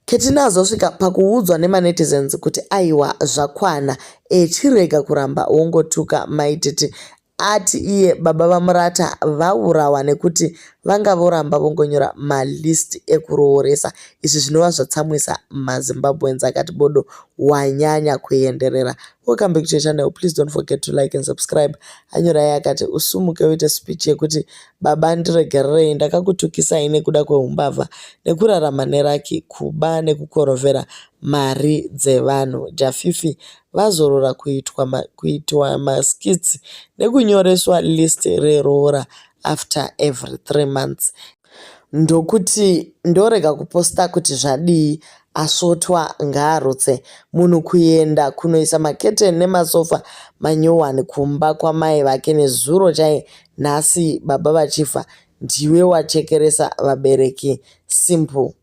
Ketina azosvika pakuudzwa nemanetizens kuti aiwa zvakwana e chirega kuramba wongotuka Mai Titi. Ati iye baba vaMurata vaurawa nekuti vanga voramba vongonyora malist ekurooresa. Izvi zvinova zvatsamwisa maZimbabweans akati bodo wanyanya kuenderera. Welcome back to your channel. Please don't forget to like and subscribe. Anyorai akati usumuke uite speech yekuti baba ndiregererei ndakakutukisai nekuda kweumbavha nekurarama neraki kuba nekukorovhera mari dzevanhu. Jafifi vazorora kuitwa, kuitwa maskits nekunyoreswa list reroora after every 3 months. Ndokuti ndorega kuposta kuti zvadii asvotwa ngaarutse. Munhu kuenda kunoisa maketeni nemasofa manyowani kumba kwamai vake nezuro chaiye nhasi baba vachifa ndiwe wachekeresa vabereki simple.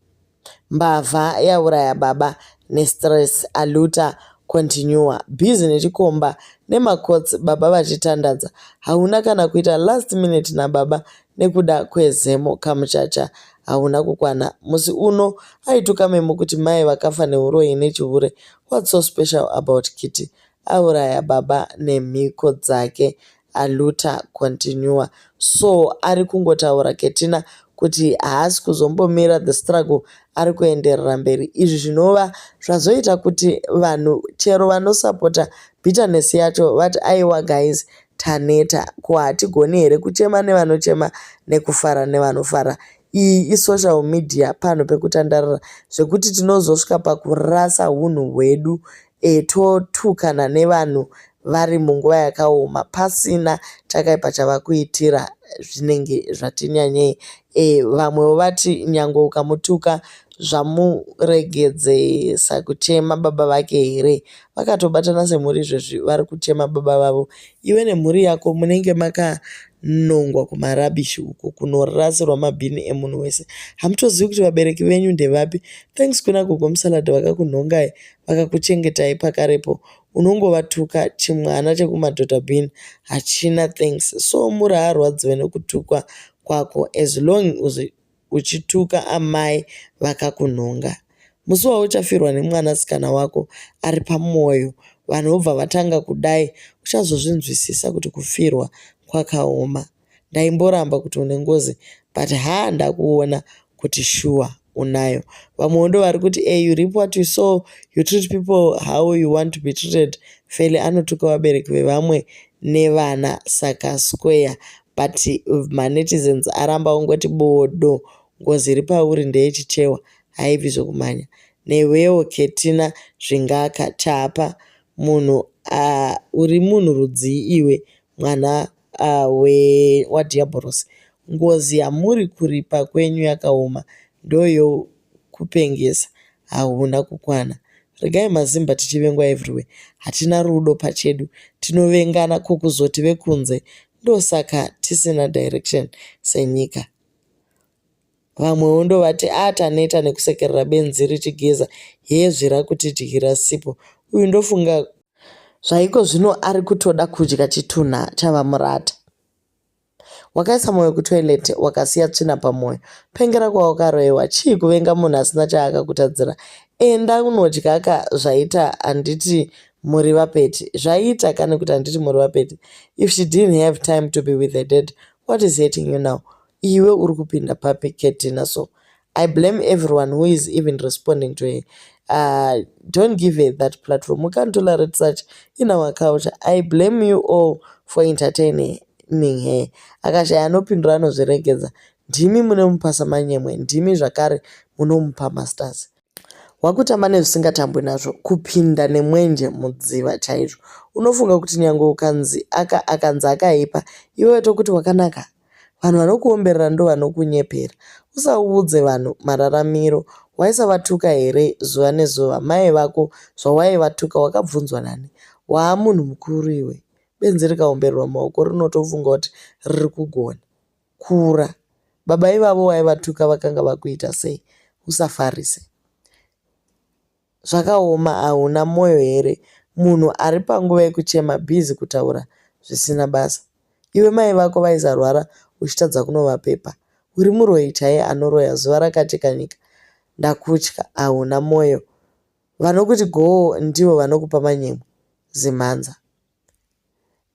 Mbavha yauraya baba nestress aluta continua busy nechikomba nemakotsi baba vachitandadza. Hauna kana kuita last minute nababa nekuda kwezemo kamuchacha hauna kukwana. Musi uno aituka Memo kuti mai vakafa neuroyi nechihure. What's so special about Kitty? Auraya baba nemhiko dzake aluta continua. So ari kungotaura Ketina kuti haasi kuzombomira the struggle ari kuenderera mberi. Izvi zvinova zvazoita kuti vanhu chero vanosapota bitterness yacho vati aiwa guys taneta. Ko hatigoni here kuchema nevanochema nekufara nevanofara. Iyi isocial media panhu pekutandarira zvekuti tinozosvika pakurasa hunhu hwedu e, totukana nevanhu vari munguva yakaoma pasina chakaipa chavakuitira zvinenge zvatinyanyei. E, vamwewo vati nyangwe ukamutuka zvamuregedzesa kuchema baba vake here. Vakatobatana semhuri izvezvi vari kuchema baba vavo. Iwe nemhuri yako munenge makanongwa kumarabishi uko kunorasirwa mabhini emunhu wese. Hamutozivi kuti vabereki venyu ndevapi. Thanks kuna gogo Musalad vakakunhongai vakakuchengetai pakarepo. Unongovatuka chimwana chekumadhota bin hachina thanks. So muri haarwadziwe nekutukwa kwako as long uchituka amai vakakunhonga. Musi wauchafirwa nemwanasikana wako ari pamwoyo vanhu vobva vatanga kudai uchazozvinzwisisa kuti kufirwa kwakaoma. Ndaimboramba kuti une ngozi but haa ndakuona kuti shuwa unayo. Vamwewo ndovari kuti hey, you reap what you sow, you treat people how you want to be treated. Feli anotuka vabereki vevamwe nevana saka square but manetizens aramba ongoti bodo ngozi iri pauri ndeyechichewa haibvi zvokumhanya. Newewo Ketina zvingaka chapa munhu uri munhu rudzii iwe mwana wadhiabhorosi. Ngozi yamuri kuripa kwenyu yakaoma ndoyokupengesa hauna kukwana. Regai mazimba tichivengwa everywhere. Hatina rudo pachedu tinovengana ko kuzoti vekunze ndosaka tisina direction senyika. Vamwewo ndovati a taneta nekusekerera benzi richigeza hezvi rakutidyira sipo. Uyu ndofunga zvaiko zvino ari kutoda kudya chitunha chavamurata. Wakaisa mwoyo kutoilet wakasiya tsvina pamwoyo. Pengera kwawakaroyiwa chii kuvenga munhu asina chaakakutadzira. Enda unodya ka zvaita handiti muri vapeti. Zvaita kani kuti handiti muri vapeti. If she didn't have time to be with her dad, what is hurting you now? Iwe uri kupinda papi Ketina so. I blame everyone who is even responding to her. Don't give her that platform. We can't tolerate such in our culture. I blame you all for entertaining her. Akashaya anopindura anozviregedza. Ndimi munomupasa manyemwe, ndimi zvakare munomupa masters. Wakutamba nezvisingatambwi nazvo kupinda nemwenje mudziva chaizvo. Unofunga kuti nyangwe ukanzi akanzi akaipa iwewe tokuti wakanaka. Vanhu vanokuomberera ndovanokunyepera. Usaudze vanhu mararamiro. Waisavatuka here zuva nezuva mai vako zvawaivatuka wakabvunzwa nani? Waa munhu mukuru iwe. Benzi rikaombererwa mumaoko rinotofunga kuti riri kugona. Kura. Baba ivavo waivatuka vakanga vakuita sei? Usafarise. Zvakaoma hauna mwoyo here? Munhu ari panguva yekuchema busy kutaura zvisina basa. Iwe mai vako vaisarwara uchitadza kunovapepa. Uri muroyi chaiye anoroya zuva rakacheka nyika. Ndakutya hauna moyo. Vanokuti goo ndivo vanokupa manyemwe. Zimhanza.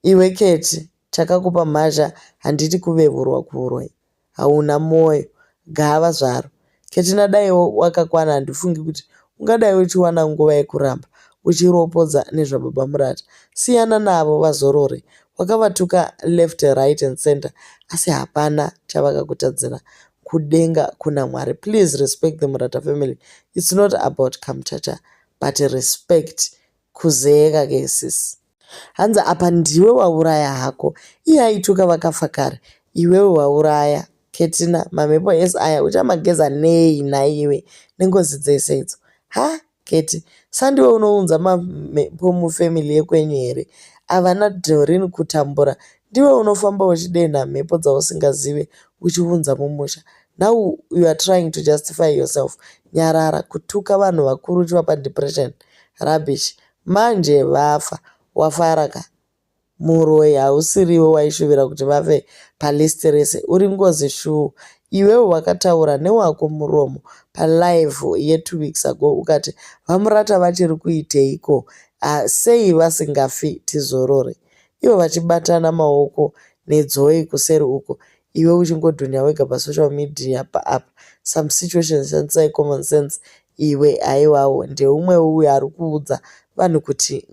Iwe Ketty chakakupa mhazha handiti kuvevurwa kuhuroyi. Hauna moyo. Gava zvaro. Ketina dai wakakwana handifungi kuti ungadai uchiwana nguva yekuramba uchiropodza nezvababa Murata. Siyana navo vazorore. Wakavatuka left right and center asi hapana chavakakutadzira. Kudenga kuna Mwari. Please respect the Murata family. It's not about Kamchacha but respect kuzeka ke sis. Hanzi apa ndiwe wauraya hako. Iye aituka vakafa kare. Iwewe wauraya. Ketina mamhepo ese aya uchamageza nei nhaiwe nengozi dzese idzo. Ha Keti sandiwe unounza mamhepo mufamily yekwenyu here? Avana Doreen kutambura ndiwe unofamba uchidenha mhepo dzausingazive uchiunza mumusha. Now you are trying to justify yourself. Nyarara kutuka vanhu vakuru uchivapa depression. Rubbish. Manje vafa. Wafara ka? Muroyi hausiriwe waishuvira kuti vafe palist rese. Uri ngozi shuwa. Iwewe wakataura newako muromo palive ye2 weeks ago ukati vaMurata vachiri kuiteiko sei vasingafi tizorore. Ivo vachibatana maoko nedzoi kuseri uko iwe uchingodhunya wega pasocial media apa. Some situations shandisai common sense iwe haiwawo ndeumwe uyo ari kuudza vanhu kuti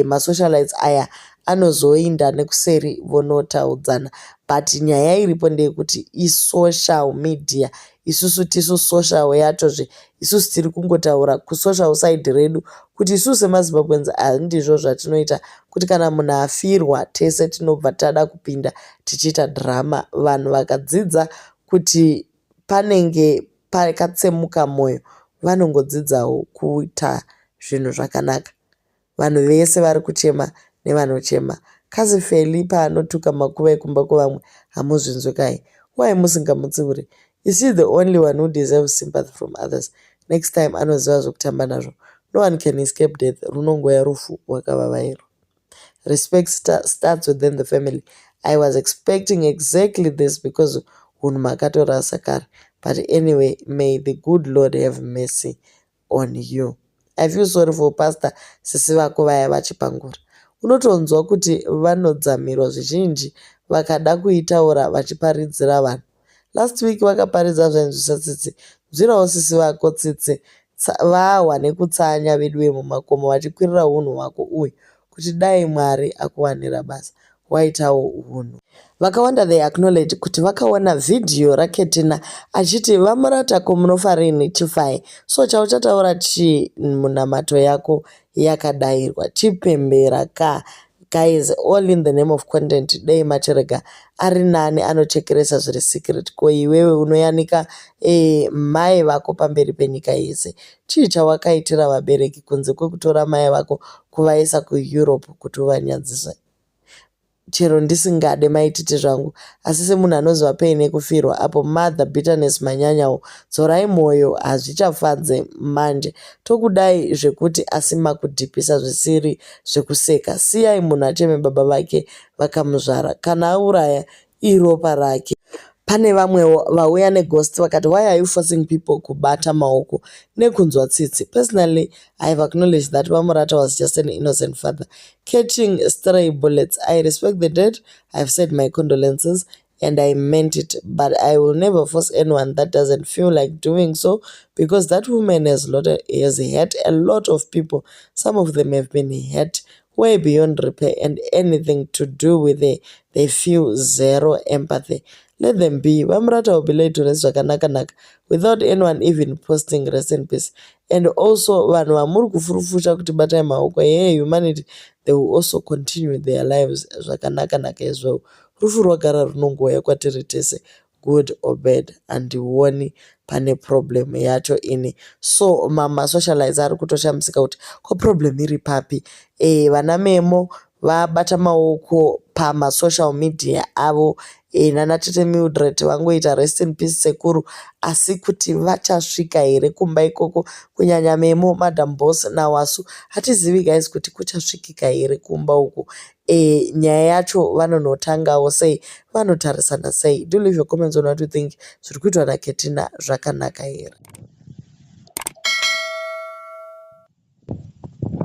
masocialites aya anozoinda nekuseri vonotaudzana but nyaya iripo ndeyekuti isocial media isusu tisu social yachozve isusu tiri kungotaura kusocial side redu kuti isusu semaZimbabweans handizvo zvatinoita kuti kana munhu afirwa tese tinobva tada kupinda tichiita drama vanhu vakadzidza kuti panenge pakatsemuka mwoyo vanongodzidzawo kuita zvinhu zvakanaka. Vanhu vese vari kuchema nevanochema. Kasi Feli paanotuka makuva ekumba kwevamwe hamuzvinzwi kai? Why musingamutsiuri? Is she the only one who deserves sympathy from others? Next time anoziva zvekutamba nazvo. No one can escape death. Runongouya rufu rwakavavairwa. Respect starts within the family. I was expecting exactly this because hunhu makatorasa kare. But anyway, may the good Lord have mercy on you. I feel sorry for pastor sisi vako vaya vachipangura. Unotonzwa kuti vanodzamirwa zvizhinji vakada kuitaura vachiparidzira vanhu. Last week vakaparidza zvainzwisa tsitsi. Nzwirawo sisi vako tsitsi. Vahwa nekutsanya veduwe mumakomo vachikwirira hunhu hwako uyu kuti dai Mwari akuwanira basa. Waitawo hunhu. Vakawanda they acknowledge kuti vakaona vhidhiyo raKetina achiti vaMurata ko munofa rini chifai. So chauchataura chii munamato yako yakadairwa. Chipembera ka. Guys, all in the name of content dei machirega ari nani anochekeresa zviri secret ko iwewe unoyanika mai vako pamberi penyika yese. Chii chawakaitira vabereki kunze kwekutora mai vako kuvaisa kuEurope kuti uvanyadzise? Chero ndisingade maititi zvangu asi semunhu anoziva pain yekufirwa apo mother bitterness manyanyawo dzorai mwoyo hazvichafadze manje tokudai zvekuti asi makudhipisa zvisiri zvekuseka siyai munhu acheme baba vake vakamuzvara kana auraya iropa rake. Pane vamwewo vauya neghost vakati why are you forcing people kubata maoko nekunzwa tsitsi. Personally, I have acknowledged that VaMurata was just an innocent father catching stray bullets. I respect the dead. I have said my condolences and I meant it, but I will never force anyone that doesn't feel like doing so because that woman has hurt a lot of people. Some of them have been hurt way beyond repair and anything to do with it, they feel zero empathy. Let them be. VaMurata will be laid to rest zvakanaka-naka without anyone even posting rest in peace. And also vanhu vamuri kufurufusha kuti batai maoko hey humanity they will also continue their lives zvakanaka-naka as well. Rufu rwagara runongouya kwatiri tese good or bad handioni pane problem yacho ini so masocialites ari kutoshamisika kuti ko problem iri papi vana Memo vabata maoko pamasocial media avo nana tete Mildred vangoita rest in peace sekuru asi kuti vachasvika here kumba ikoko kunyanya Memo Madam Boss naWasu hatizivi guys kuti kuchasvikika here kumba uku nyaya yacho vanonotangawo sei vanotarisana sei do leave your comments on what you think zviri kuitwa naKetina zvakanaka here.